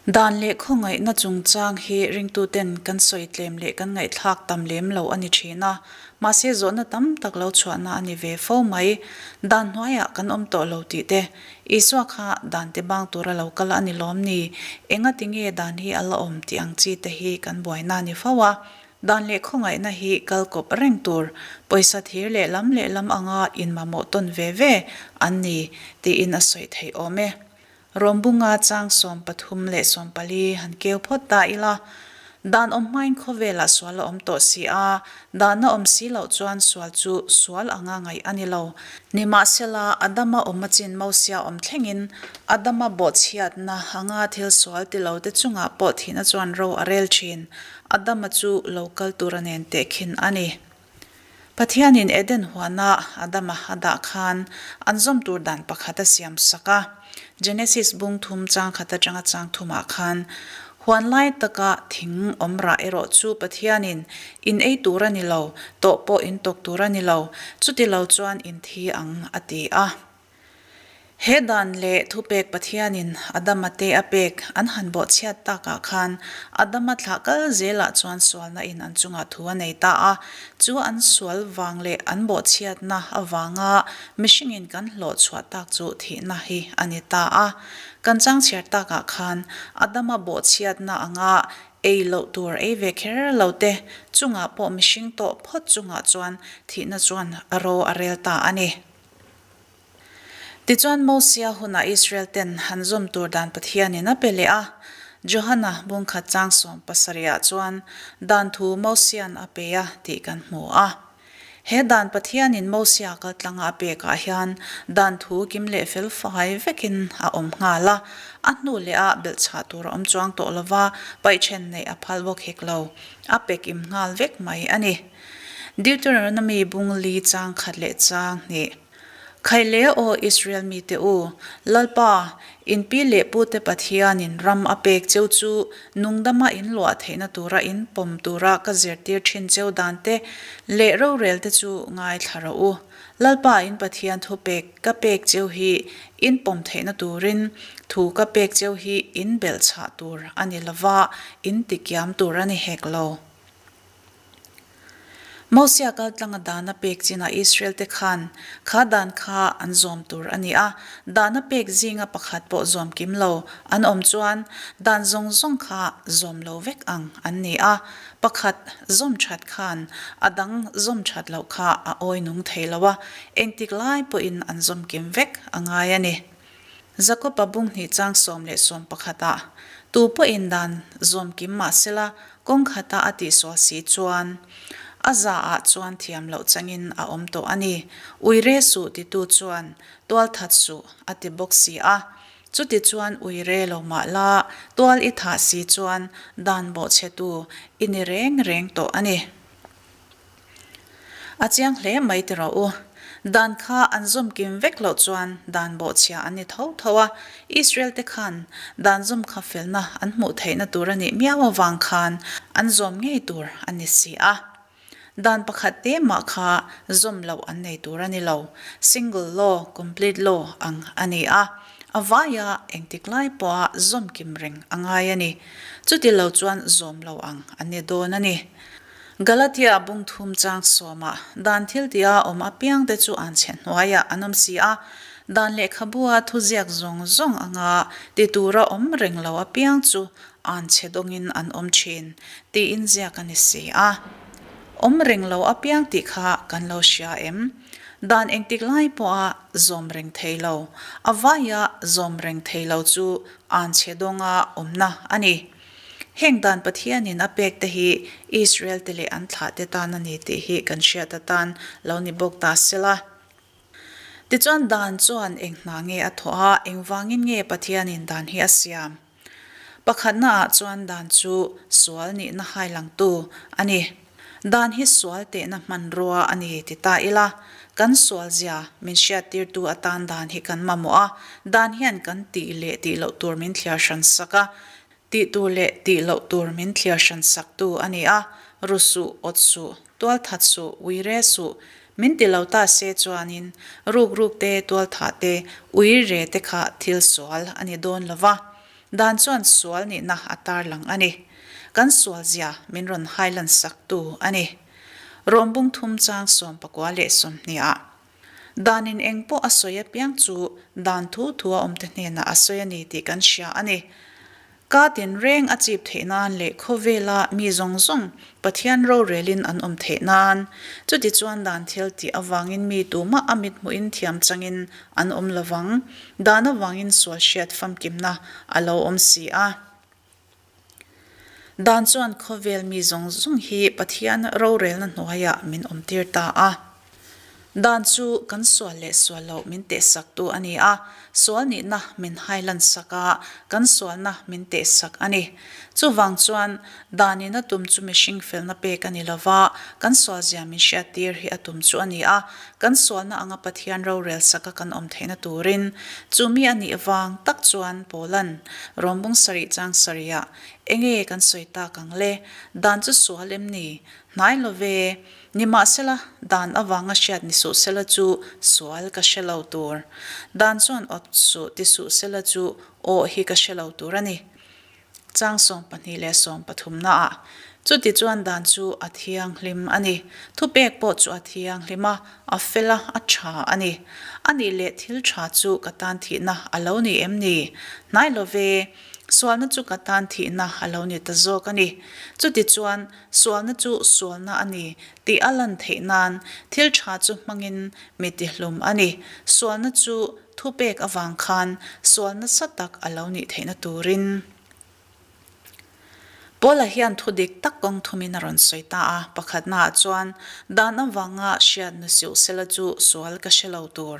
Dan leh khawngaihna chungchang hi ringtuten kan sawi tlem leh kan ngaihthlak tam lem lo a ni thin a, mahse zawhna tam tak lo chhuahna a ni ve fo mai. Dan hnuaiah kan awm tawh lo tih te, Isua kha dan te bang tura lo kal a ni lawm ni? Engati nge dan hi a la awm tih ang chi te hi kan buaina a ni fo a. Dan leh khawngaihna hi kal kawp reng tur, pawisa thir leh lam leh lam anga inmamawh tawn ve ve an ni tiin a sawi theih awm e. Rawngbunga chang 34 leh 40 han keu phawt ta ila, dan awm hmain khawvelah sual a awm tawh si a, dahna awm si loh chuan sual chu sual anga ngaih a ni lo. Nimahsela, Adama awm a chin Mosia awm thlengin Adama bawhchhiatna anga thil sual ti lote chungah pawh thihna chuan ro a rel thin. Adama chu lo kal tura nen tehkhin a ni. Pathianin Eden huana Adama a dah khan an zawm tur dan pakhat a siam sak a. Genesis bung thum chang khat atanga chang thumah khan, Huan lai taka thing awm rah erawh chu Pathianin in ei tur a ni lo, tawh pawh in tawk tur a ni lo, chuti lo chuan in thi ang a ti a. He dan leh thupek Pathianin Adama te a pek an han bawhchhiat takah khan Adama thlah kal zelah chuan sualna in an chungah thu a nei ta a. Chu an sual vang leh an bawhchhiatna avanga mihringin kan hlawh chhuah tak chu thihna hi a ni ta a. Kan changchhiar takah khan Adama bawhchhiatna anga ei loh tur ei ve kher lo te chungah pawh mihring tawh phawt chungah chuan thihna chuan ro a rel ta a ni. Tichuan Mosia hunah Israel ten han zawm tur dan Pathianin a pe leh a. Johana bungkhat chang 70 ah chuan dan thu Mosia'n a pe a tih kan hmu a. He dan Pathianin Mosia kaltlanga a pekah hian dan thu kim leh fel fai vekin a awm nghal a, a hnu leh ah belhchhah tur a awm chuang tawh lova paihṭhen neih a phal bawk hek lo, a pe kim nghal vek mai a ni. Deuteronomy bung li chang khat leh chang hnih. Khaile aw Israel mite u, Lalpa, in pi leh pute Pathianin ram a pek cheu chu nungdama in luah theihna tura in pawm tura ka zirtir thin cheu dante leh rorelte chu ngaithla rawh u. Lalpa in Pathian thu pek ka pek cheu hi in pawm theihna turin thu ka pek cheu hi in belhchhah tur a ni lova, in tikiam tur a ni hek lo. Mosia kaltlanga dan a pek chinah Israel-te khan kha dan kha an zawm tur a ni a, dan a pek zinga pakhat pawh zawm kim lo an awm chuan dan zawng zawng kha zawm lo vek ang an ni a, pakhat zawm that khan a dang zawm that loh kha a awi nung thei lo a, engtik lai pawhin an zawm kim vek a ngai a ni. Jakob-a bung hnih chang 10 leh 11 ah, Tu pawhin dan zawm kim mah sela, kawng khata a tihsual si chuan a za ah chuan thiam loh changin a awm tawh a ni. Ui re suh titu chuan tual that suh a ti bawk si a. Chuti chuan ui re lo mah la, tual i thah si chuan dan bawhchhetu i ni reng reng tawh a ni. A chiang hle mai ti rawh u. Dan kha an zawm kim vek loh chuan dan bawhchhia an ni tho tho a, Israel te khan dan zawm kha felna an hmuh theihna tur a nih miau avang khan an zawm ngei tur a ni si a. Dan pakhat te mah kha zawm loh an nei tur a ni lo, single law, complete law ang a ni a, a vaia engtik lai pawha zawm kim reng a ngai a ni. Chuti lo chuan zawm lo ang an ni dawn a ni. Galatia bung thum chang sawmah dan thil tia awm apiangte chu an chhe hnuaiah an awm si a, dan lehkhabua thuziak zawng zawng anga ti tura awm reng lo apiang chu an chhe dawngin an awm thin tiin ziak a ni si a. Awm reng lo apiang tih kha kan lo hria em? Dan engtik lai pawha zawm reng thei lo, a vaia zawm reng thei lo chu an chhe dawnga awmna a ni. Heng dan Pathianin a pek te hi Israel te leh an thlah te tan a ni tih hi kan hriat atan lo ni bawk ta sela. Tichuan dan chuan eng hna nge a thawh a, engvangin nge Pathianin dan hi a siam? Pakhatna ah chuan dan chu sual nihna hailangtu a ni. Dan hi sual tehna hmanrua a ni ti ta ila, kan sual zia min hriattirtu atan dan hi kan mamawh a, dan hian kan tih leh tih loh tur min thliar hran sak a, tih tur leh tih loh tur min thliar hran saktu a ni a, ru suh, awt suh, tual that suh, ui re suh, min ti lo ta se chuanin ruk ruk te, tual thah te, ui re te kha thil sual a ni dawn lo va. Dan chuan sual nihna a tarlang a ni. Kan sualzia min rawn hailan saktu a ni. Rawm bung thum chang 19 leh 20 ah. Danin eng pawh a sawi apiang chu dan thu thu a awmte hnenah a sawi a ni tih kan hria a ni. Ka tinreng a chip theih nan leh khawvela mi zawng zawng Pathian rorelin an awm theih nan. Chutichuan dan thil tih avangin mi tumah a mithmuhin thiam changin an awm lovang. Dan avangin sual hriat famkimna a lo awm si a. Dan chuan khawvel mi zawng zawng hi Pathian rorelna hnuaiah min awmtir ta a. Dan chu kan sual leh sual loh min tehsaktu a ni a, sual nihna min hailansak a, kan sualna min tehsak a ni. Chuvang chuan, danin a tum chu mihring felna pek a ni lo va, kan sualzia min hriattir hi a tum chu a ni a, kan sualna anga Pathian rorelsaka kan awm theihna turin. Chu mi a nih vang tak chuan Paula'n Rawmbung sarih chang sarihah, Enge kan sawi tak ang le? Dan chu sual em ni? Hnai lo ve. Nimahsela, dan avanga hriat ni suh sela chu sual ka hre lo tur. Dan chuan awt suh ti suh sela chu aw hi ka hre lo tur a ni. Chang 12 leh 13 naah, Chuti chuan dan chu a thianghlim a ni. Thupek pawh chu a thianghlim a, a fel a, a tha a ni. A nih leh thil tha chu ka tan thihna a lo ni em ni? Hnai lo ve. Sualna chu ka tan thihna a lo ni ta zawk a ni. Chuti chuan Sualna chu sualna a ni tih a lan theih nan thil tha chu hmangin mi tihlum a ni. Sualna chu thupek avang khan sual nasa tak a lo nih theihna turin. Paula hian thu dik tak kawng thumin a rawn sawi ta a, pakhatnaah chuan dan avanga hriat nusiuh sela chu sual ka hre lo tur.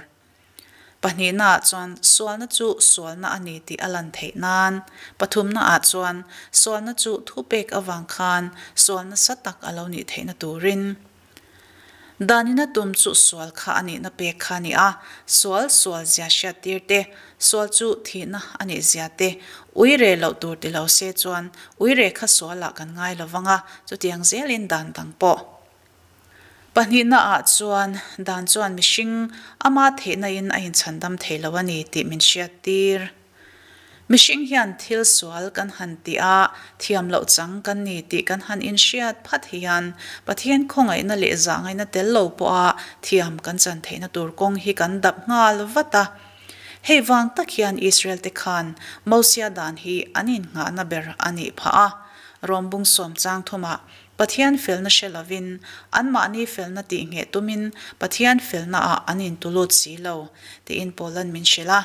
Pahnihnaah chuan sualna chu sualna a ni tih a lan theih nan. Pathumnaah chuan sualna chu thupek avang khan sual nasa tak a lo nih theihna turin. Danin a tum chu sual kha a nihna pek kha a ni a, sual sual zia hriattir te, sual chu thihna a nih zia te, uire loh tur ti lo se chuan uire kha sualah kan ngai lo vang a, chutiang zelin dan dang pawh. Pahnihna ah chuan dan chuan mihring ama theihna in a inchhandam thei lo a ni tih min hriattir. Mihring hian thil sual kan han tih a, thiam loh chang kan ni tih kan han inhriat phat hian Pathian khawngaihna leh zahngaihna tel lo pawha thiam kan chan theihna tur kawng hi kan dap nghal vat a. Hei vang tak hian Israel te khan Mosia dan hi an innghahna ber a nih phah a. Rawmbung sawm chang thumah Pathian felna hre lovin, anmahni felna tih ngheh tumin Pathian felnaah an intulut si lo, tiin Paula'n min hrilh a.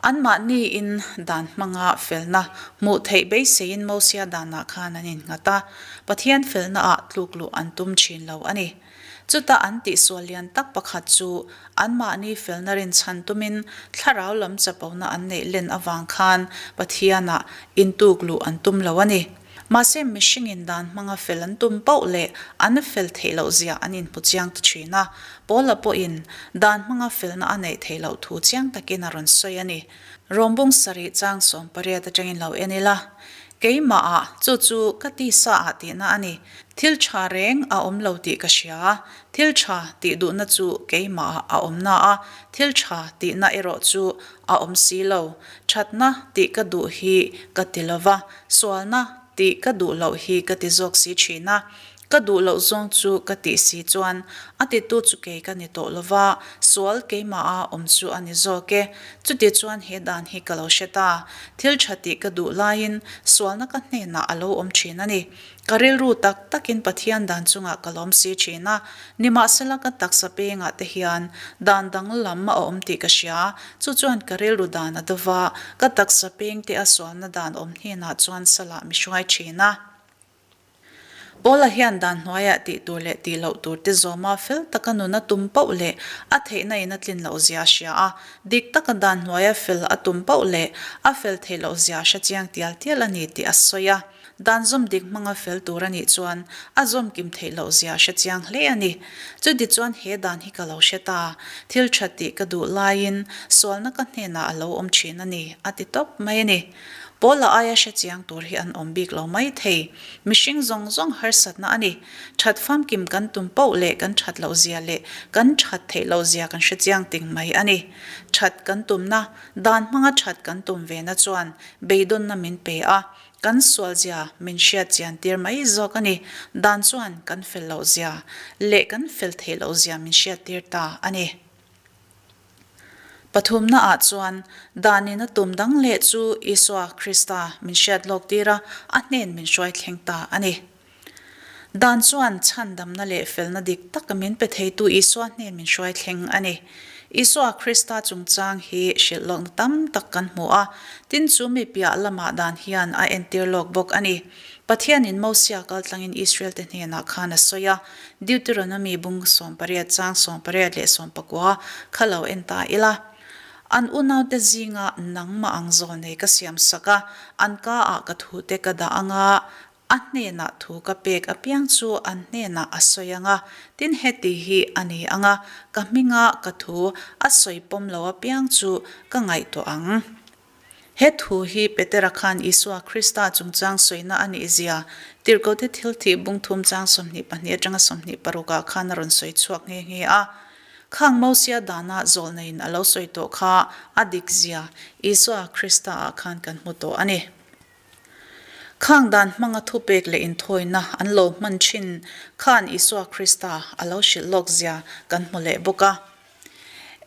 Anmahniin dan hmanga felna hmuh theih beiseiin Mosia danah khan an innghat a, Pathian felnaah tluk luh an tum thin lo a ni. Chuta an tihsual lian tak pakhat chu anmahni felna rinchhan tumin thlarau lam chapona an neih len avang khan Pathianah intuk luh an tum lo a ni. Mahse, mihringin dan hmanga fel an tum pauh leh an fel theih loh zia an inhmu chiang ta thin a. Paula pawhin dan hmanga felna a neih theih loh thu chiang takin a rawn sawi a ni. Rawmbung sarih chang 18 atangin lo en ila, Keimahah, chu chu ka tisa ah tihna a ni. Thil tha reng a awm lo tih ka hria. Thil tha tih duhna chu keimahah a awm na a, thil tha tihna erawh chu a awm si lo. Thatna tih ka duh hi ka ti lo va, Sualna tih ka duh loh hi ka ti zawk si thin a, ka duh loh zawng chu ka tih si chuan a titu chu kei ka ni tawh lo va, sual keimaha awm chu a ni zawk e. Chuti chuan he dan hi ka lo hre ta, thil tha tih ka duh laiin sualna ka hnenah a lo awm thin a ni. Ka rilru tak takin Pathian dan chungah ka lawm si thin a, nimahsela ka taksa pengah te hian dan danglam a awm tih ka hria, chu chuan ka rilru dan a do va, ka taksa peng te a sualna dan awm hnenah chuan salah mi hruai thin a. Paula hian dan hnuaiah tih tur leh tih loh tur te zawma fel taka nun a tum pauh leh a theihna in a tlin loh zia a hria a, dik taka dan hnuaia fel a tum pauh leh a fel theih loh zia a hre chiang tial tial a ni tih a sawi a. Dan zawm dik hmanga fel tur a nih chuan a zawm kim theih loh zia a hre chiang hle a ni. Chutichuan he dan hi ka lo hre ta, thil tha tih ka duh laiin sualna ka hnenah a lo awm thin a ni, a ti tawp mai a ni. Paula aia hre chiang tur hi an awm bik lo mai thei. Mihring zawng zawng harsatna a ni. That famkim kan tum poh leh kan that loh zia leh kan that theih loh zia kan hre chiang ting mai a ni. That kan tumna, dan hmanga that kan tum vena chuan beidawnna min pe a, kan sual zia min hriat chian tir mai zawk a ni. Dan chuan kan fel loh zia leh kan fel theih loh zia min hriat tir ta a ni. Pathumna ah chuan danin a tum dang leh chu Isua Krista min hriat lawk tir a, a hnen min hruai thleng ta a ni. Dan chuan chhandamna leh felna dik tak min pe theitu Isua hnen min hruai thleng a ni. Isua Krista chungchang hi hrilh lawkna tam tak kan hmu a, tin chu mi piah lamah dan hian a entir lawk bawk a ni. Pathianin Mosia kaltlangin Israelte hnenah khan a sawi a, Deuteronomy bung 18 chang 18 leh 19 kha lo en ta ila. An unaute zinga nangmah ang zawlnei ka siamsak a, an kaah ka thute ka dah anga, A hnenah thu ka pek apiang chu an hnenah a sawi ang a, tin heti hi a ni ang a, ka hminga ka thu a sawi pawm lo apiang chu ka ngaihtuah ang. He thu hi Petera khan Isua Krista chungchang sawina a nih zia Tirhkohte thilthih bung thum chang 22 atanga 26 ah khan a rawn sawi chhuak nghe nghe a. Khang Mosia dana zawlneiin a lo sawi tawh kha a dik zia Isua Krista ah khan kan hmu tawh a ni. Khang dan hmanga thupek leh inthawina an lo hman thin khan Isua Krista a lo hrilh lawk zia kan hmu leh bawk a.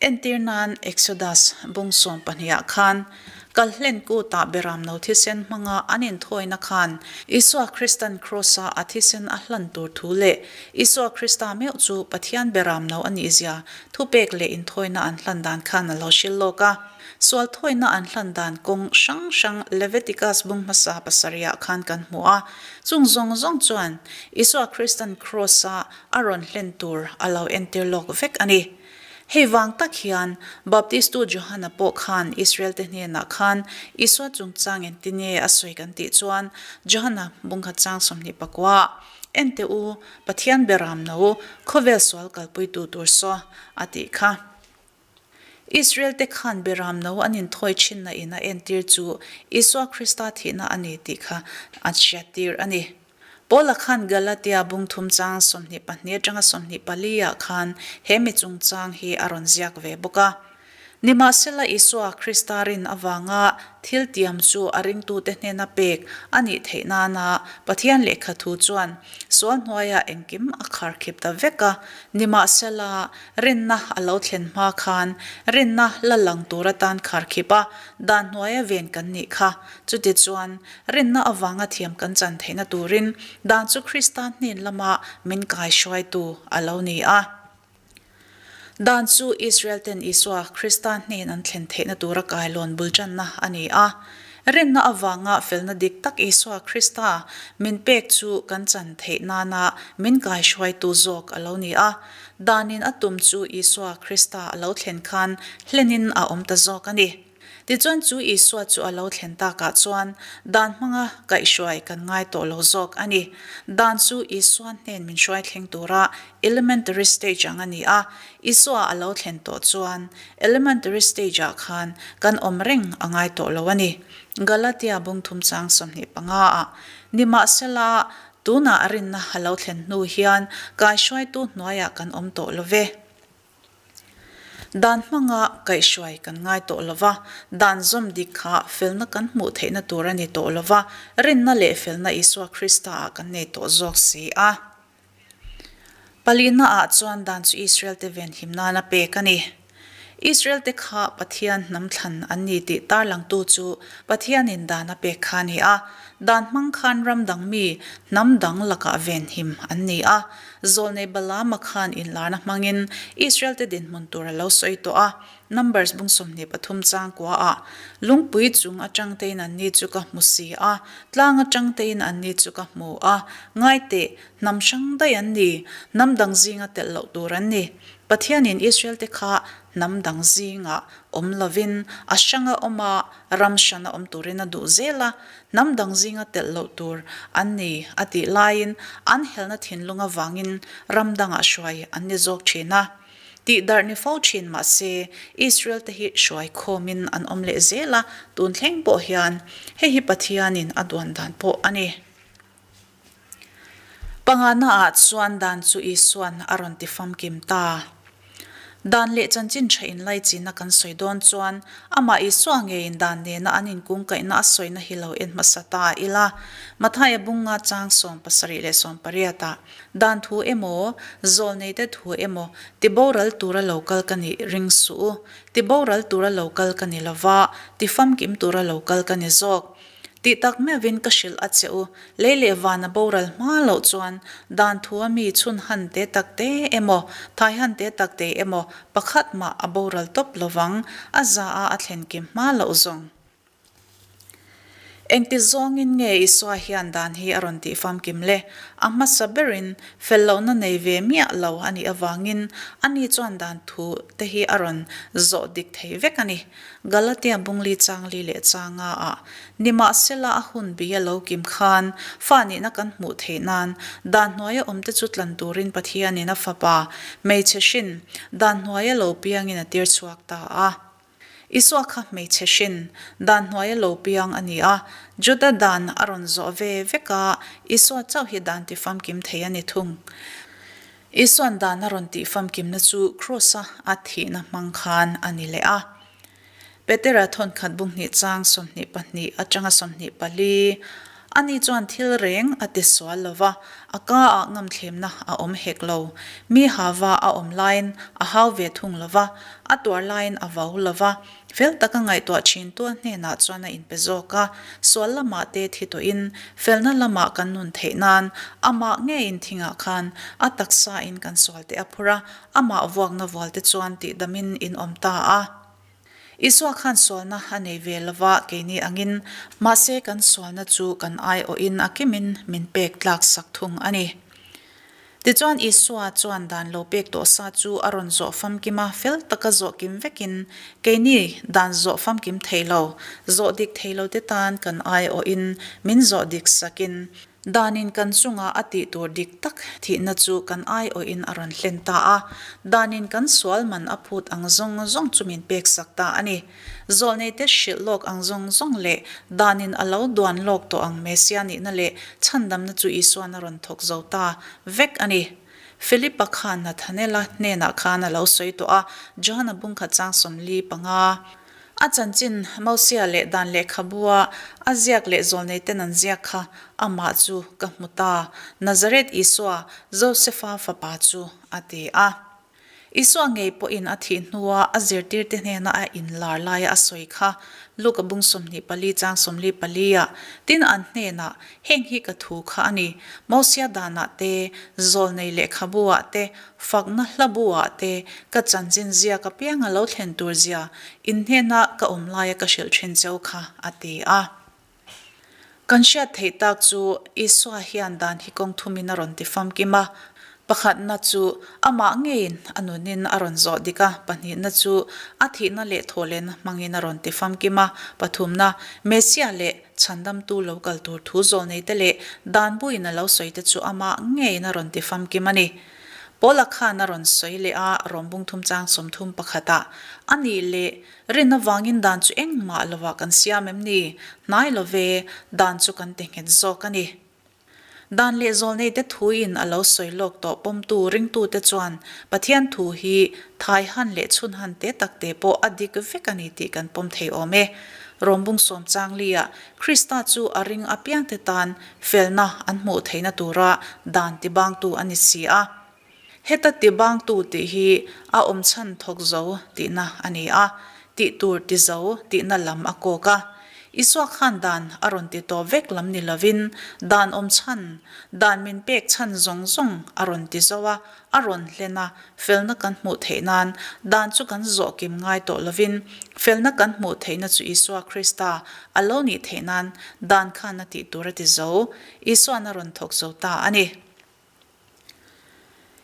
Entir nan Exodus bung 12 ah khan Kalhlen kutah Beramno thisen hmanga an inthawina khan Isua Kristan Kraws-a a thisen a hlan tur thu leh Isua Krista meuh chu Pathian Beramno a nih zia thupek leh inthawina an hlan dan khan a lo hrilh lawk a. Sual thawina an hlan dan kawng hrang hrang Leviticus bung hmasa pasarihah khan kan hmu a, chung zawng zawng chuan Isua Kristan Kraws-a a rawn hlen tur a lo entir lawk vek a ni. Hei vang tak hian Baptistu Johana pawh khan Israelte hnenah khan Isua chungchang engtin nge a sawi kan tih chuan Johana bungkhat chang 29 Enteh u, Pathian beram no, khawvel sual kalpuitu tur saw, a tih kha. Israel te khan beram no an inthawi thinna in a entir chu Isua Krista thihna a ni tih kha an hriattir a ni. Paula khan Galatia bung thum chang 22 atanga 24 ah khan he mi chungchang hi a rawn ziak ve bawk a. Nimahsela Isua Krista rin avanga thil tiam chu a ringtute hnena pek a nih theih nana Pathian lehkha thu chuan sual hnuaiah engkim a kharkhip ta vek a. Nimahsela Rinna a lo thlen hma khan rinna la lang tur atan kharkhip a, dan hnuaia ven kan nih kha. Chutichuan, rinna avanga thiam kan chan theihna turin dan chu Krista hnen lama min kaihruaitu a lo ni a. Dan chu Israel-ten Isua Krista hnen an thlen theihna tura kailawn bul tanna a ni a. Rinna avanga felna dik tak Isua Krista min pek chu kan chan theih nana min kaihruaitu zawk a lo ni a. Danin a tum chu Isua Krista a lo thlen khan hlenin a awm ta zawk a ni. Tichuan chu Isua chu a lo thlen takah chuan dan hmanga kaihhruai kan ngai tawh lo zawk a ni. Dan chu Isua hnen min hruai thleng tura elementary stage ang a ni a, Isua a lo thlen tawh chuan elementary stage ah khan kan awm reng a ngai tawh lo a ni. Galatia bung thum chang 25 ah nimahsela Tunah rinna a lo thlen hnu hian kaihruaitu hnuaiah kan awm tawh lo ve. Dan hmanga kaihhruai kan ngai tawh lo va, dan zawm dik kha felna kan hmuh theihna tur a ni tawh lo va, rinna leh felna Isua Kristaah kan nei tawh zawk si a. Palina ah chuan dan chu Israel-te venhim nana pek a ni. Israel-te kha Pathian hnam thlan an ni tih tarlangtu chu Pathianin dan a pek kha a ni a. Dan hmang khan ram dang mi hnam dang lakah venhim an ni a. Zawlnei Balaama khan inlarna hmangin Israel-te dinhmun tur a lo sawi tawh a. Numbers bung 23 chang kua ah, Lungpui chung atang tein anni chu ka hmu si a, tlang atang tein anni chu ka hmu a, ngai teh, hnam hrang daih an ni, hnam dang zinga telh loh tur an ni. Pathianin Israel te kha hnam dang zingah awm lovin a hranga awm a, ram hrana awm turin a duh zel a, hnam dang zinga telh loh tur an ni a tih laiin an helna thinlung avangin ram dangah hruai an ni zawk thin a. Tih darh ni fo thin mah se Israel te hi hruai khawmin an awm leh zel a, tun thleng pawh hian hei hi Pathianin a duan dan pawh a ni. Pangana ah chuan dan chu Isua'n a rawn ti famkim ta. Dan leh chanchin tha inlaichina kan sawi dawn chuan amah Isua ngeiin dan nena an inkungkaihna a sawina hi lo en hmasa ta ila. Mathaia bunga chang 78 ah Dan thu emaw, zawlneite thu emaw tiboral tura lo kal ka nih ring suh u. Tiboral tura lo kal ka ni lova, tifamkim tura lo kal ka ni zawk. Tih tak meuhin ka hrilh a che u, lei leh van a boral hma loh chuan dan thu a mi chhun han te tak te emaw, thai han te tak te emaw pakhat mah a boral tawp lovang, a za a a thlen kim hma loh zawng. Engti zawngin nge Isua hian dan hi a rawn tih famkim le? A hmasa berin fel lohna nei ve miah lo a nih avangin ani chuan dan thu te hi a rawn zawh dik thei vek a ni. Galatia bungli changli leh changa ah nimahsela a hun bi a lo kim khan fa nihna kan hmuh theih nan dan hnuaia awmte chu tlan turin Pathianin a fapa hmeichhe hrin dan hnuaia lo piangin a tir chhuak ta a. Isua kha hmeichhe hrin dan hnuaia lo piang a ni a, Juda dan a rawn zawh ve vek a, Isua chauh hi dan ti famkim thei a ni thung. Isua'n dan a rawn tih famkimna chu Kraws-a a thihna hmang khan a ni leh a. Petera thawnkhat bunghnih chang 22 atanga 24, Ani chuan thil reng a ti sual lo va, a ka-ah ngamthlemna a awm hek lo. Mi hava a awm laiin a hau ve thung lo va, a tuar laiin a vau lo va. Fel taka ngaihtuah thintu a hnenah chuan a inpe zawk a, sual lamah te thi tawhin felna lamah kan nun theih nan amah ngeiin thingah khan a taksain kan sual te a phur a, amah vuakna vual te chuan tihdamin in awm ta a. Isua khan sualna a nei ve lova keini angin, mahse kan sualna chu kan aiawhin a kimin min pek tlak sak thung a ni. Tichuan Isua chuan dan lo pek tawh sa chu a rawn zawh famkim a, fel taka zawh kim vekin, keini dan zawh famkim thei lo, zawh dik thei lo te tan kan aiawhin min zawh dik sakin, danin kan chunga a tih tur dik tak thihna chu kan aiawhin a rawn hlen ta a, danin kan sual man a phut ang zawng zawng chu min pek sak ta a ni. Zawlneite hrilh lawk ang zawng zawng leh danin a lo duan lawk tawh ang Messia nihna leh chhandamna chu Isuan a rawn thawk zo ta vek a ni. Philipa khan Nathanaela hnenah khan a lo sawi tawh a, Johana bungkhat chang 45. A chanchin Mosia leh dan lehkhabua a ziak leh zawlneiten an ziak kha amah chu ka hmu ta, Nazareth Isua, Josefa fapa chu, a ti a. Isua ngei pawhin a thih hnua a zirtirte hnena a inlar laia a sawi kha Luka bung 24 chang 44 ah, Tin an hnenah, Heng hi ka thu kha a ni, Mosia danah te, zawlnei lehkhabu ah te, fakna hlabu ah te, ka chanchin ziak apianga lo thlen tur zia in hnena ka awm laia ka hrilh thin cheu kha, a ti a. Kan hriat theih tak chu Isua hian dan hi kawng thumin a rawn ti famkim a. Pakhatna chu amah ngeiin a nunin a rawn zawh dik a, pahnihna chu a thihna leh thawhlenna hmangin a rawn ti famkim a, pathumna, Messiah leh Chhandamtu lo kal tur thu zawlneite leh dan buin a lo sawite chu amah ngeiin a rawn ti famkim a ni. Paula khan a rawn sawi leh a, Rom bungthum chang 31 ah, A nih leh Rin avangin dan chu engmah lovah kan siam em ni? Hnai lo ve, dan chu kan ti nghet zawk a ni. Dan leh zawlneite thuin a lo sawi lawk tawh pawmtu ringtute chuan Pathian thu hi thai han leh chhun han te tak te pawh a dik vek a ni tih kan pawm thei awm e. Rawmbung sawm changlia Krista chu a ring apiangte tan felna an hmuh theihna tura dan tibangtu a ni si a. Heta tibangtu tih hi a awm chhan thawk zo tihna a ni a, tih tur ti zo tihna lam a kawk a. Isua khan dan a rawn ti tawh vek lam ni lovin dan awm chhan, dan min pek chhan zawng zawng a rawn ti zo a, a rawn hlen a, felna kan hmuh theih nan dan chu kan zawh kim ngai tawh lovin felna kan hmuh theihna chu Isua Krista a lo nih theih nan dan khan a tih tur a ti zo, Isuan a rawn thawk zo ta a ni.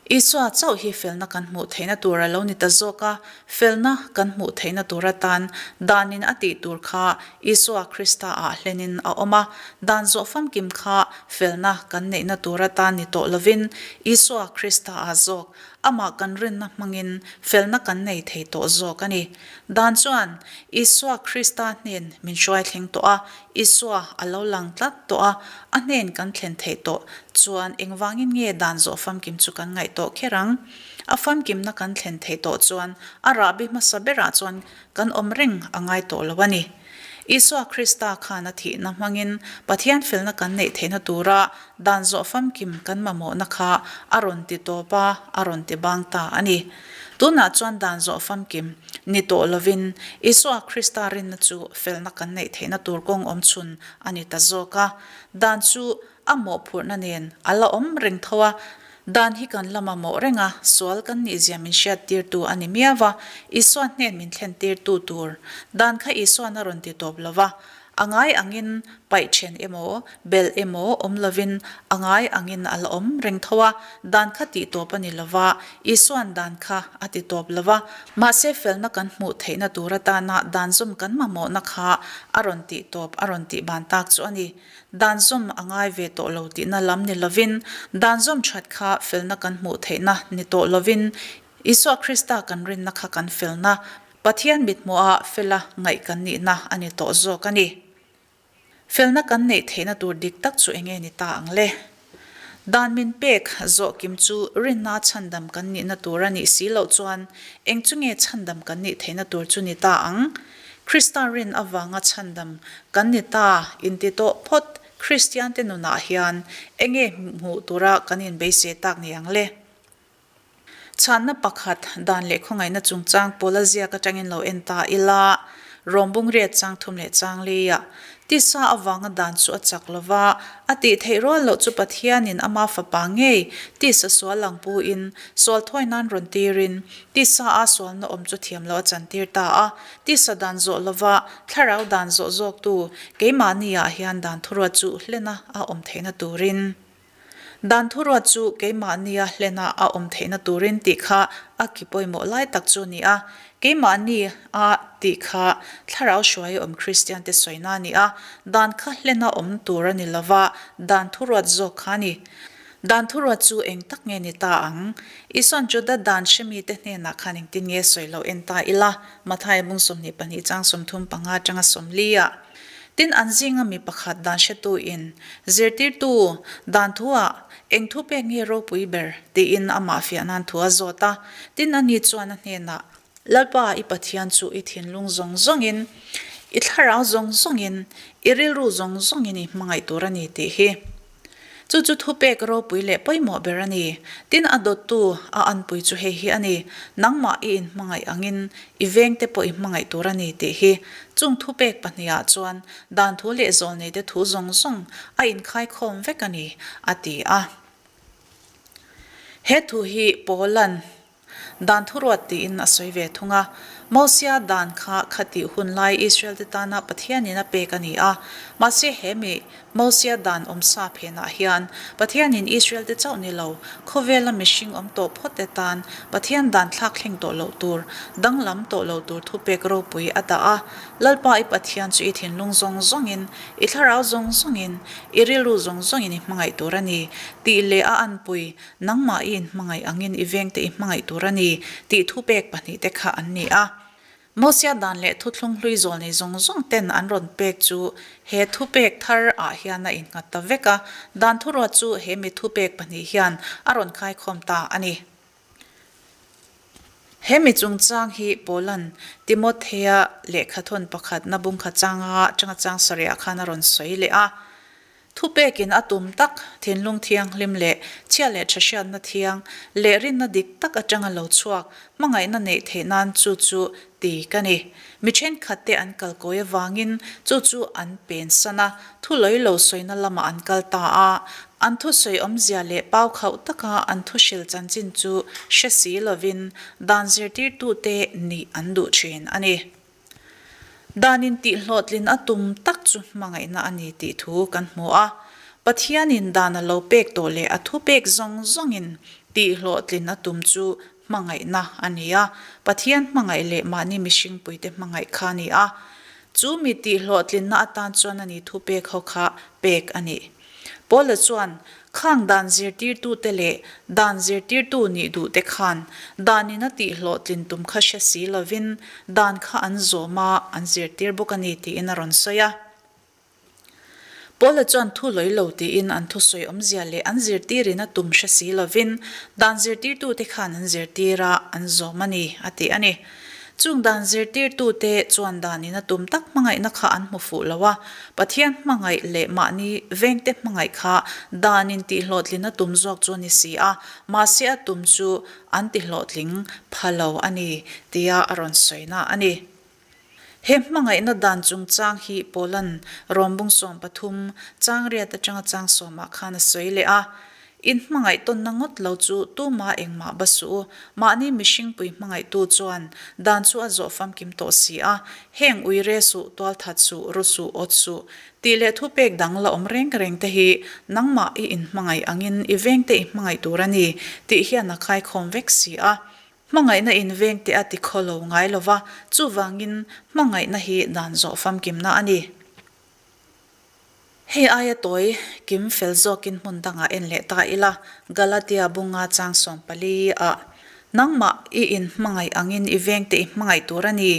Isua chauh hi felna kan hmuh theihna tur a lo ni ta zawk a, felna kan hmuh theihna tur atan danin a tih tur kha Isua Krista ah hlenin a awm a, dan zawh famkim kha felna kan neihna tur atan ni tawh lovin Isua Krista ah zawk amah kan rinna hmangin felna kan nei thei tawh zawk a ni. Dan chuan Isua Krista hnen min hruai thleng tawh a, Isua a lo lang tlat tawh a, a hnen kan thlen theih tawh chuan engvangin nge dan zawh famkim chu kan ngaih tawh kher ang? A famkimna kan thlen theih tawh chuan a rahbi hmasa berah chuan kan awm reng a ngai tawh lo a ni. Isua Krista khan a thihna hmangin Pathian felna kan neih theihna tura dan zawh famkim kan mamawhna kha a rawn ti tawp a, a rawn ti bang ta a ni. Tunah chuan dan zawh famkim ni tawh lovin Isua Krista rinna chu felna kan neih theihna tur kawng awm chhun a ni ta zawk a. Dan chu a mawhphurhna nen a la awm reng tho a, dan hi kan la mamawh reng a, sual kan nihzia min hriattirtu a ni miau a, Isua hnen min thlentirtu tur dan kha Isuan a rawn ti tawp lo va, A ngai angin paih then emaw, belh emaw awm lovin a ngai angin a la awm reng tho a, dan kha tih tawp a ni lo va, Isua'n dan kha a ti tawp lo va, mahse felna kan hmuh theihna tur atana dan zawm kan mamawhna kha a rawn tih tawp a rawn tih ban tak chu a ni. Dan zawm a ngai ve tawh lo tihna lam ni lovin, dan zawm that kha felna kan hmuh theihna ni tawh lovin, Isua Krista kan rinna kha kan felna Pathian mithmuha fela ngaih kan nihna a ni tawh zawk a ni. Felna kan neih theihna tur dik tak chu enge ni ta ang le? Dan min pek zawh kim chu rinna chhandam kan nihna tur a nih si loh chuan eng chu nge chhandam kan nih theihna tur chu ni ta ang? Krista rin avanga chhandam kan ni ta inti tawh phawt Kristiante nunah hian enge hmuh tura kan inbeisei tak ni ang le? Chhanna pakhat, dan leh khawngaihna chungchang pawl a ziak atangin lo en ta ila, Rawm bungriat chang thum leh chang liah tisa avanga dan chu a chak lo va, a tih theih rual loh chu Pathianin ama fapa ngei tisa sual ang puin sual thawi nan rawn tirin tisa a sualna awm chu thiam loh a chantir ta a, tisa dan zawh lova thlarau dan zawh zawktu keimahniah hian dan thuruat chu hlena a awm theihna turin. Dan thuruat chu keimahnia hlena a awm theihna turin tih kha a ki pawimawh lai tak chu a ni a. Keimahni a tih kha thlarau hruai awm Kristiante sawina a ni a, dan kha hlena awm tur a ni lova, dan thuruat zawk kha a ni. Dan thuruat chu eng tak nge ni ta ang? Isuan Juda dan hremite hnenah khan engtin nge sawi lo en ta ila? Mathaia bung 22 chang 35 atanga 40 ah. Tin, an zinga mi pakhat dan hretuin, Zirtirtu, dan thuah eng thu pek nge ropui ber? tiin amah fiah nan thu a zawt a. Tin, ani chuan a hnenah, Lalpa, i Pathian chu i thinlung zawng zawngin, i thlarau zawng zawngin, i rilru zawng zawngin i hmangaih tur a ni tih hi. Chu chu thupek ropui leh pawimawh ber a ni. Tin, a dawttu, a anpui chu hei hi a ni, Nangmah i inhmangaih angin i vengte pawh i hmangaih tur a ni tih hi. Chung thupek pahnihah chuan dan thu leh zawlneite thu zawng zawng a inkhaikhawm vek a ni, a ti a. He thu hi Paula'n Dan thuruat tiin a sawi ve thung a. Mosia dan kha khatih hun lai Israel te tana Pathianin a pek a ni a. Mahse he mi Mosia dan awmsa phenah hian Pathianin Israel te chauh ni lo, khawvela mihring awm tawh phawt te tan Pathian dan thlak thleng tawh loh tur, danglam tawh lo tur thupek ropui a dah a. Lalpa i Pathian chu i thinlung zawng zawngin, i thlarau zawng zawngin, i rilru zawng zawngin i hmangaih tur a ni, tih leh a anpui Nangmah i inhmangaih angin i vengte i hmangaih tur a ni, tih thupek pahnihte kha an ni a. Mosia dan leh thuthlung hlui zawlnei zawng zawng ten an rawn pek chu he thupek thar ah hian a innghat ta vek a, dan thuruat chu he mi thupek pahnih hian a rawn khaikhawm ta a ni. He mi chungchang hi Paula'n Timothea lehkhathawn pakhatna bungkhat changa tanga chang sarihah khan a rawn sawi leh a. Thupekin a tum tak, thinlung thianghlim leh chhia leh tha hriatna thiang leh rinna dik tak atanga lo chhuak hmangaihna neih theih nan chu chu ti ka ni. Mi thenkhatte an kal kawi avangin chu chu an pen san a, thu lawi lo sawina lamah an kal ta a. An thusawi awmzia leh pau khauh taka an thuhril chanchin chu hre si lovin dan zirtirtute nih an duh thin a ni. Dan intihhlawhtlin a tum tak chu hmangaihna a ni tih thu kan hmu a. Pathianin dan a lo pek tawh leh a thupek zawng zawngin tihhlawhtlin a tum chu hmangaihna a ni a, Pathian hmangaih leh mahni mihringpuite hmangaih kha a ni a. Chu mi tihhlawhtlinna atan chuan a ni thupek ho kha pek a ni. Paula chuan, Khang dan zirtirtute leh dan zirtirtu nih duhte khan danin a tihhlawhtlin tum kha hre si lovin dan kha an zawm a, an zirtir bawk a ni tiin a rawn sawi a. Paula chuan thu lawi lo tiin an thusawi awmzia leh an zirtirin a tum hre si lovin dan zirtirtute khan an zirtir a, an zawm a ni, a ti a ni. Chung dan zirtirtute chuan danin a tum tak hmangaihna kha an hmu fuh lo a, Pathian hmangaih leh mahni vengte hmangaih kha danin tihhlawhtlin a tum zawk chu a ni si a, mahse a tum chu an tihlawhtling pha lo a ni, tia a rawn sawina a ni. He hmangaihna dan chungchang hi Paula'n Rawmbung 13, chang riat atanga chang sawmah khan a sawi leh a. In hmangaih tawnna ngawt lo chu tuma engmah ba suh u, mahni mihringpui hmangaihtu chuan dan chu a zawh famkim tawh si a, heng ui re suh, tualthat suh, ru suh, awt suh tih leh thupek dang la awm reng reng te hi nangmah i inhmangaih angin i vengte i hmangaih tur a ni tih hian a khaikhawm vek si a. Hmangaihna inveng teh a ti khaw lo ngai lo va, chuvangin hmangaihna hi dan zawh famkimna a ni. Hei aia tawi kim fel zawkin hmun dangah en leh ta ila, Galatia bunga chang 14 ah, Nangmah i inhmangaih angin i vengte i hmangaih tur a ni,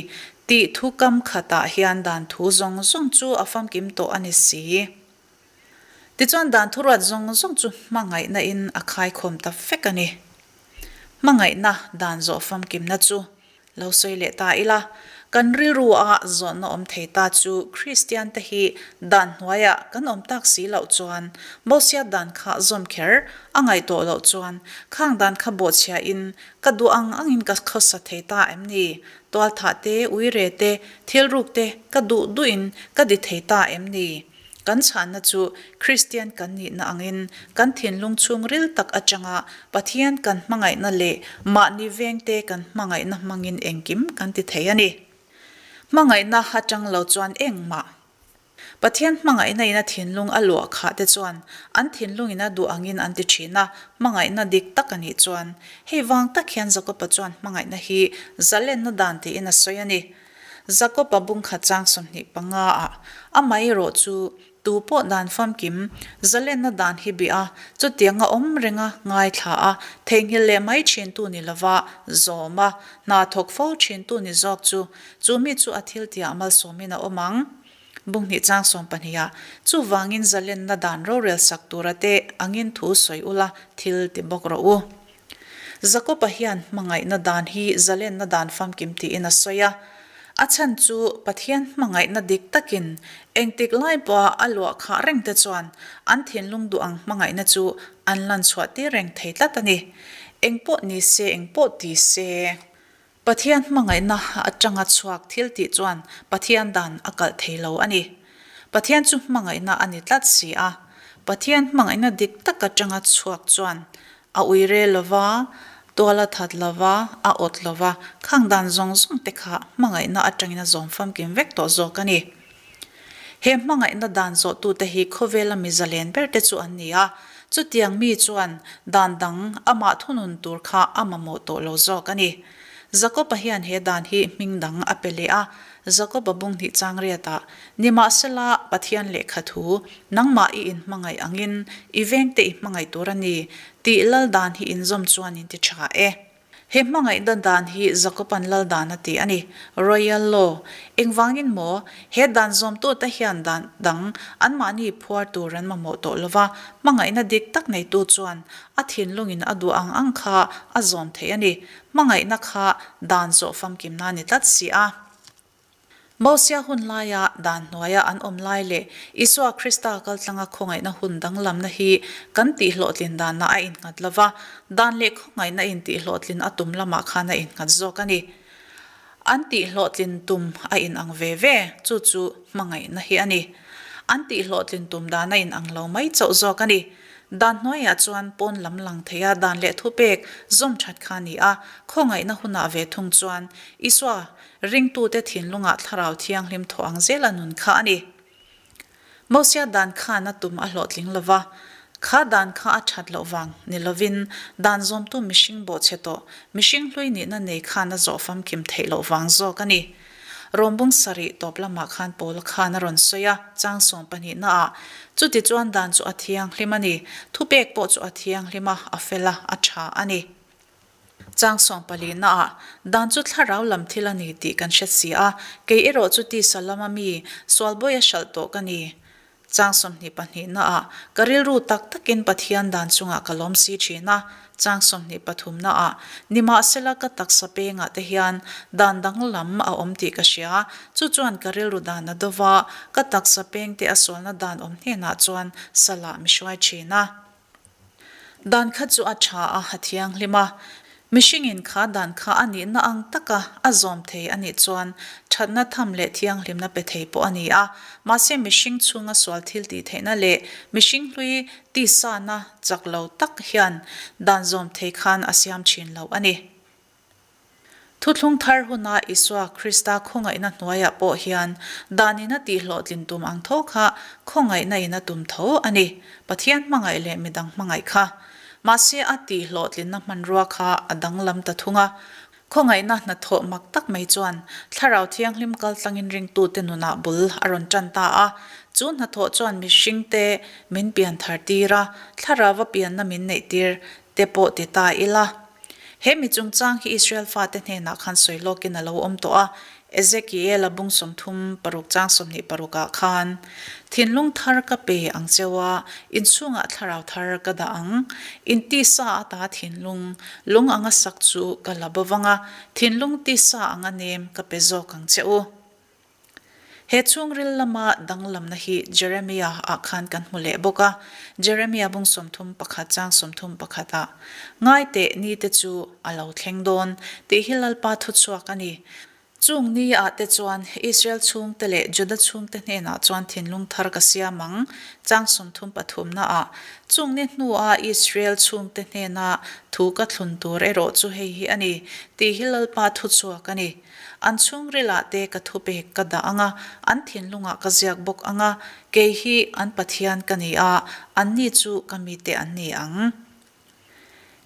tih thu kam khatah hian dan thu zawng zawng chu a famkim tawh a ni si. Tichuan dan thuruat zawng zawng chu hmangaihna in a khaikhawm ta vek a ni. Hmangaihna dan zawh famkimna chu lo sawi leh ta ila, kan rilru a zawhna awm thei ta chu Kristian te hi dan hnuaiah kan awm tak si loh chuan Mosia dan kha zawm kher a ngaih tawh loh chuan khang dan kha bawhchhia in ka duh ang angin ka khawsa thei ta em ni? Tualthah te, uire te, thilruk te ka duh duhin ka di thei ta em ni? Kan chhanna chu Kristian kan nihna angin kan thinlung chhungril tak atanga Pathian kan hmangaihna leh mahni vengte kan hmangaihna hmangin engkim kan ti thei a ni. Hmangaihna atang lo chuan engmah. Pathian hmangaihna in a thinlung a luah khah te chuan an thinlung in a duh angin an ti thin a, hmangaihna dik tak a nih chuan. Hei vang tak hian Jakoba chuan hmangaihna hi zalenna dan tiin a sawi a ni. Jakob-a bungkhat chang 25 ah amaherawh chu tu pawh dan famkim zalenna dan hi bih a, chutianga awm renga ngaithla a, theihnghilh leh mai thintu ni lova zawm a, hna thawk fo thintu ni zawk chu, chu mi chu a thil tiah malsawmin a awm ang. Bunghnih chang 12 ah, chuvangin zalenna dan rorel sak tura te angin thu sawi ula thil ti bawk rawh u. Jakob-a hian hmangaihna dan hi zalenna dan famkim tiin a sawi a. A chhan chu Pathian hmangaihna dik takin engtik lai pawha a luah khah reng te chuan an thinlung duh ang hmangaihna chu an lan chhuah tir reng thei tlat a ni. Engpawh ni se, engpawh ti se. Pathian hmangaihna atanga chhuak thil tih chuan Pathian dan a kalh thei lo a ni. Pathian chu hmangaihna a ni tlat si a. Pathian hmangaihna dik tak atanga chhuak chuan a ui rel lo va, tual a that lo va, a awt lo va, khang dan zawng zawng te kha hmangaihna atangin a zawm famkim vek tawh zawk a ni. He hmangaihna dan zawhtute hi khawvela mi zalen berte chu an ni a, chutiang mi chuan dan dang amah thunun tur kha a mamawh tawh lo zawk a ni. Jakob-a hian he dan hi hming dang a pe leh a, Jakob-a bung hnih chang riatah, Nimahsela, Pathian lehkha thu, nangmah i inhmangaih angin i vengte i hmangaih tur a ni, tih lal dan hi inzawm chuan in ti tha e. He hmangaihna dan hi Jakoban lal dan a ti a ni, Royal Law. Engvangin maw? He dan zawmtute hian dan dang anmahni phuar tur an mamawh tawh lo va, hmangaihna dik tak neitu chuan a thinlungin a duh ang ang kha a zawm thei a ni. Hmangaihna kha dan zawh famkimna a ni tlat si a. Mosia hun laia dan hnuaia an awm lai leh Isua Krista kaltlanga khawngaihna hun danglamna hi kan tihhlawhtlin danah a innghat lo va, dan leh khawngaihna in tihhlawhtlin a tum lamah khan a innghat zawk a ni. An tihhlawhtlin tum a inang ve ve, chu chu hmangaihna hi a ni. An tihhlawhtlin tum dan a inang lo mai chauh zawk a ni. Dan hnuaiah chuan pawn lam lang theia dan leh thupek zawm that kha a ni a, khawngaihna hunah ve thung chuan Isua Ringtute thinlungah Thlarau Thianghlim thawh ang zela nun kha a ni. Mosia dan khan a tum a hlawhtling lo va. Kha dan kha a that loh vang ni lovin dan zawmtu mihring bawhchhe tawh, mihring hlui nihna nei khan a zawh famkim theih loh vang zawk a ni. Rawmbung sarih tawp lamah khan Paula khan a rawn sawi a, chang sawmpahnihna ah, Chutichuan dan chu a thianghlim a ni, thupek pawh chu a thianghlim a, a fel a, a tha a ni. Chang sawmpalihna ah, Dan chu thlarau lam thil a ni tih kan hre si a, kei erawh chu tisa lama mi, sualbawi a hralh tawh ka ni. Chang 22 ah, Ka rilru tak takin Pathian dan chungah ka lawm si thin a. Chang 23 ah, Nimahsela ka taksa pengah te hian dan danglam a awm tih ka hria. Chu chuan ka rilru dan a do va, ka taksa pengte a sualna dan awm hnenah chuan salah mi hruai thin a. Dan kha chu a tha a, a thianghlim a. Mihringin kha dan kha a nihna ang taka a zawm thei a nih chuan thatna tham leh thianghlimna pe thei pawh a ni a. Mahse mihring chhunga sual thil tih theihna leh mihring hlui tisana chak lo tak hian dan zawm thei khan a siam thin lo a ni. Thuthlung thar huna Isua Krista khawngaihna hnuaiah pawh hian danin a tihhlawhtlin tum ang tho kha khawngaihna in a tum tho a ni, Pathian hmangaih leh midang hmangaih kha. Mahse a tihhlawhtlinna hmanrua kha a danglam ta thung a. Khawngaihna hnathawh mak tak mai chuan Thlarau Thianghlim kaltlangin ringtute nunah bul a rawn tan ta a. Chu hnathawh chuan mihringte min pian thar tir a, Thlarauva pianna min neih tir te pawh ti ta ila. He mi chungchang hi Israel fate hnenah khan sawi lawkin a lo awm tawh a, Ezekiel-a bung 36 chang 26 ah khan, Thinlung thar ka pe ang cheu a, inchhungah thlarau thar ka dah ang. In tisa ata thinlung, lung anga sak chu ka la bo vang a, thinlung tisa anga nem ka pe zawk ang che u. He chhungril lama danglamna hi Jeremia ah khan kan hmu leh bawk a, Jeremia bung 31 chang 31 ah, Ngai teh ni te chu a lo thleng dawn, tih hi Lalpa thuchhuak a ni. Chung ni ah te chuan Israel chhungte leh Juda chhungte hnenah chuan thinlung thar ka siam ang, chang 33 na ah. Chung ni hnua Israel chhungte hnena thu ka thlun tur erawh chu hei hi a ni, tih hi Lalpa thuchhuak a ni. An chhungrilah te ka thupek ka dah ang a, an thinlungah ka ziak bawk ang a, kei hi an Pathian ka ni a, anni chu ka mite an ni ang.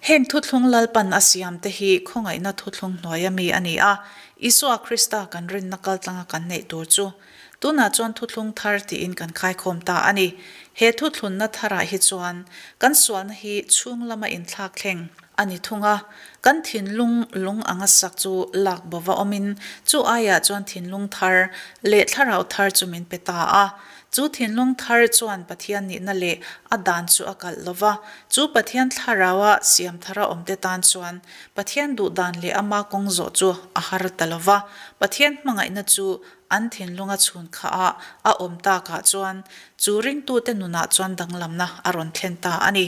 Heng thuthlung Lalpan a siam te hi khawngaihna thuthlung hnuaia mi a ni a, Isua Krista kan rinna kaltlanga kan neih tur chu. Tunah chuan thuthlung thar tiin kan khaikhawm ta a ni. He thuthlunna tharah hi chuan kan sualna hi chhung lama inthlak thleng a ni thung a, kan thinlung lung anga sak chu lak bova awmin chu aiah chuan thinlung thar leh thlarau thar chu min pe ta a. Chu thinlung thar chuan Pathian nihna leh a dan chu a kalh lo va, chu Pathian thlaraua siam thara awmte tan chuan Pathian duh dan leh ama kawng zawh chu a har ta lo va, Pathian hmangaihna chu an thinlunga chhun kha a awm takah chuan chu ringtute nunah chuan danglamna a rawn thlen ta a ni.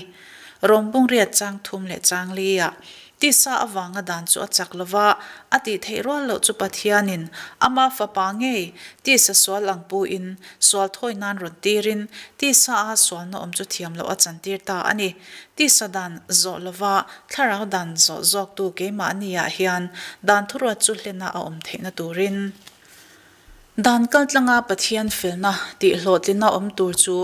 Rawngbung riat chang thum leh chang li-ah tisa avanga dan chu a chak lo va, a tih theih rual loh chu Pathianin ama fapa ngei tisa sual ang puin sual thawi nan rawn tirin tisa-a sualna awm chu thiam loh a chantir ta a ni. Tisa dan zawh lova thlarau dan zawh zawktu keimahniah hian dan thuruat chu hlena a awm theihna turin Dan kaltlanga Pathian felna tih hlawhtlina awm tur chu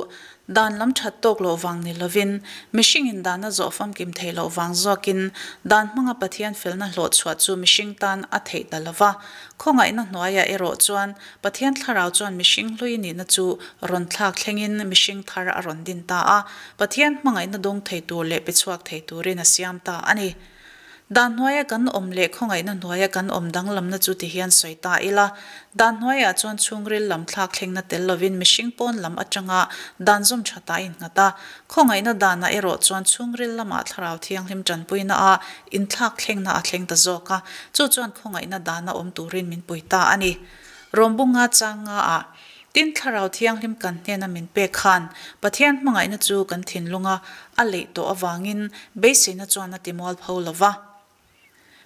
dan lam that tawk loh vang ni lovin, mihringin dan a zawh famkim theih loh vang zawkin dan hmanga Pathian felna hlawhchhuah chu mihring tan a theih ta lo va. Khawngaihna hnuaiah erawh chuan Pathian thlarau chuan mihring hlui nihna chu rawn thlak thlengin mihring thar a rawn din ta a, Pathian hmangaihna dawng thei tur leh pe chhuak thei turin a siam ta a ni. Dan hnuaia kan awm leh khawngaihna hnuaia kan awm danglamna chu ti hian sawi ta ila, dan hnuaiah chuan chhungril lam thlak thlengna tel lovin mihring pawn lam atanga dan zawm tha ta a innghat a, khawngaihna danah erawh chuan chhungril lamah thlarau thianghlim tanpuina a inthlak thlengna a thleng ta zawk a, chu chuan khawngaihna dana awm turin min pui ta a ni. Rawmbunga chang nga ah. Tin, Thlarau Thianghlim kan hnena min pek khan Pathian hmangaihna chu kan thinlunga a leih tawh avangin beiseina chuan a ti mualpho lo va.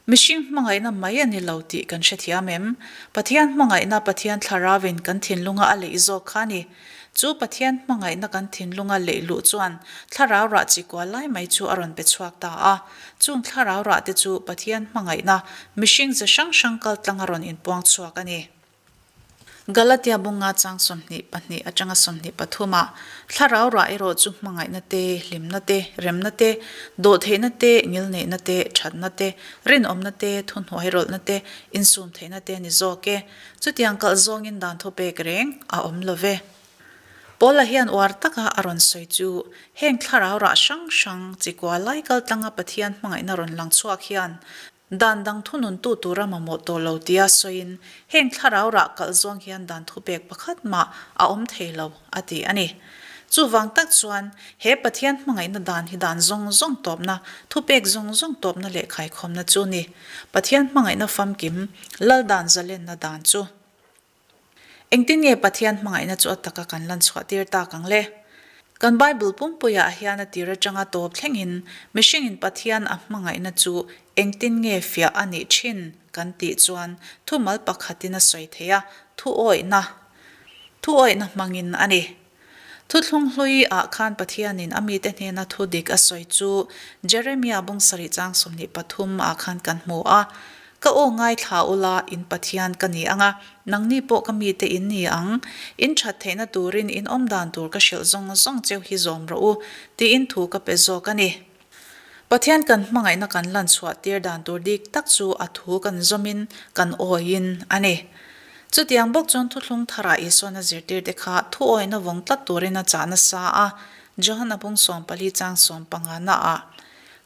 Mihring hmangaihna mai a ni lo tih kan hrethiam em? Pathian hmangaihna Pathian Thlarauvin kan thinlunga a leih zawk kha a ni. Chu Pathian hmangaihna kan thinlunga leih luh chuan Thlarau rah chi kual lai mai chu a rawn pe chhuak ta a. Chung Thlarau rah te chu Pathian hmangaihna mihring ze hrang hrang kaltlanga rawn inpuang chhuak a ni. Galatia bunga chang 22 atanga 23 ah, Thlarau rah erawh chu hmangaihna te, hlimna te, remna te, dawhtheihna te, ngilneihna te, thatna te, rinawmna te, thuhnuairawlhna te, insumtheihna te a ni zawk e. Chutiang kalh zawngin dan thupek reng a awm lo ve. Paula hian uar taka a rawn sawi chu heng thlarau rah hrang hrang chi kua lai kal tlanga Pathian hmangaihna rawn lang chhuak hian dan dang thununtu tura mamawh tawh lo tia sawiin heng thlarau rah kalh zawng hian dan thupek pakhat mah a awm thei lo a ti a ni. Chuvang tak chuan he Pathian hmangaihna dan hi dan zawng zawng tawpna, thupek zawng zawng tawpna leh khaikhawmna chu ni. Pathian hmangaihna famkim lal dan zalenna dan chu. Engtin nge Pathian hmangaihna chu a taka kan lan chhuah tir tak ang le? Kan Bible pumpuiah hian a tir atanga tawp thlengin mihringin Pathian a hmangaihna chu engtin nge fiah a nih thin kan tih chuan thumal pakhatin a sawi thei a, thuawihna. Thuawihna hmangin a ni. Thuthlung hlui ah khan Pathianin a mite hnena thu dik a sawi chu Jeremia bung sarih chang 23 ah khan kan hmu a, Ka aw ngaithla ula, in Pathian ka ni ang a, nangni pawh ka mite in ni ang. In that theihna turin in awm dan tur ka hrilh zawng zawng cheu hi zawm rawh u, tiin thu ka pe zawk a ni. Pathian kan hmangaihna kan lan chhuah tir dan tur dik tak chu a thu kan zawmin kan awiin a ni. Chutiang bawk chuan thuthlung tharah Isuan a zirtirte kha thuawihna vawng tlat turin a chah nasa a, Johana bung 14 chang 15 naah,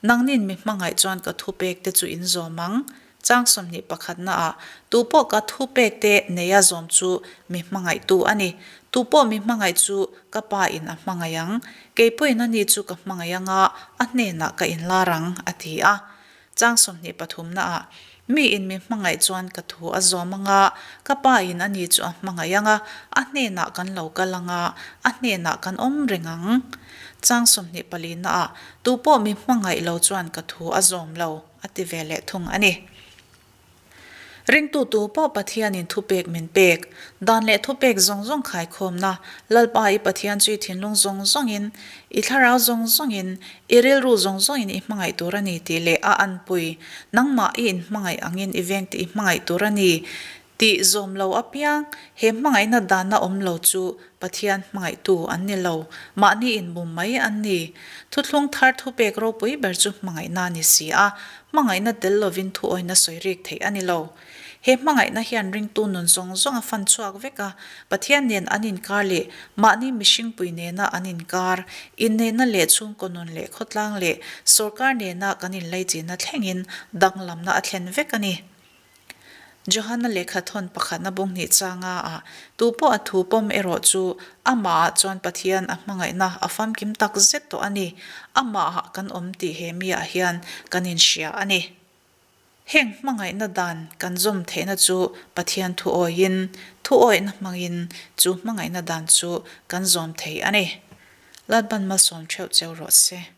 Nangnin mi hmangaih chuan ka thupekte chu in zawm ang. Chang 21 naah, Tupawh ka thupekte neia zawm chu mi hmangaihtu a ni. Tupawh mi hmangaih chu ka Pa in a hmangaih ang. Kei pawhin ani chu ka hmangaih anga a hnenah ka inlar ang, a ti a. Chang 23 naah, Mi in mi hmangaih chuan ka thu a zawm anga, ka Pa in ani chu a hmangaih anga, a hnenah kan lo kal anga, a hnenah kan awm reng ang. Chang 24 naah, Tupawh mi hmangaih lo chuan ka thu a zawm lo. A ti ve leh thung a ni. Ringtu tu pawh Pathianin thupek min pek, dan leh thupek zawng zawng khaikhawmna, Lalpa i Pathian chu i thinlung zawng zawngin, i thlarau zawng zawngin, i rilru zawng zawngin i hmangaih tur a ni tih leh a anpui, nangmah i inhmangaih angin i vengte i hmangaih tur a ni Tih zawm lo apiang, he hmangaihna danna awm lo chu Pathian hmangaihtu an ni lo, mahni inbum mai an ni. Thuthlung thar thupek ropui ber chu hmangaihna a ni si a, hmangaihna tel lovin thuawina sawi rik theih a ni lo. He hmangaihna hian ringtu nun zawng zawng a fan chhuak vek a, Pathian nen an inkar leh mahni mihringpui nena an inkar, inneihna leh chhungkaw nun leh khawtlang leh sawrkar nena kan inlaichinna thlengin danglamna a thlen vek a ni. Johana lehkha thawn pakhatna bung hnih changa ah tupawh a thu pawm erawh chu amahah chuan Pathian a hmangaihna a famkim tak zet tawh a ni. Amahah kan awm tih he miah hian kan inhria a ni. Heng hmangaihna dan kan zawm theihna chu Pathian thuawiin, thuawihna hmangin chu hmangaihna dan chu kan zawm thei a ni. Lalpan malsawm theuh cheu rawh se.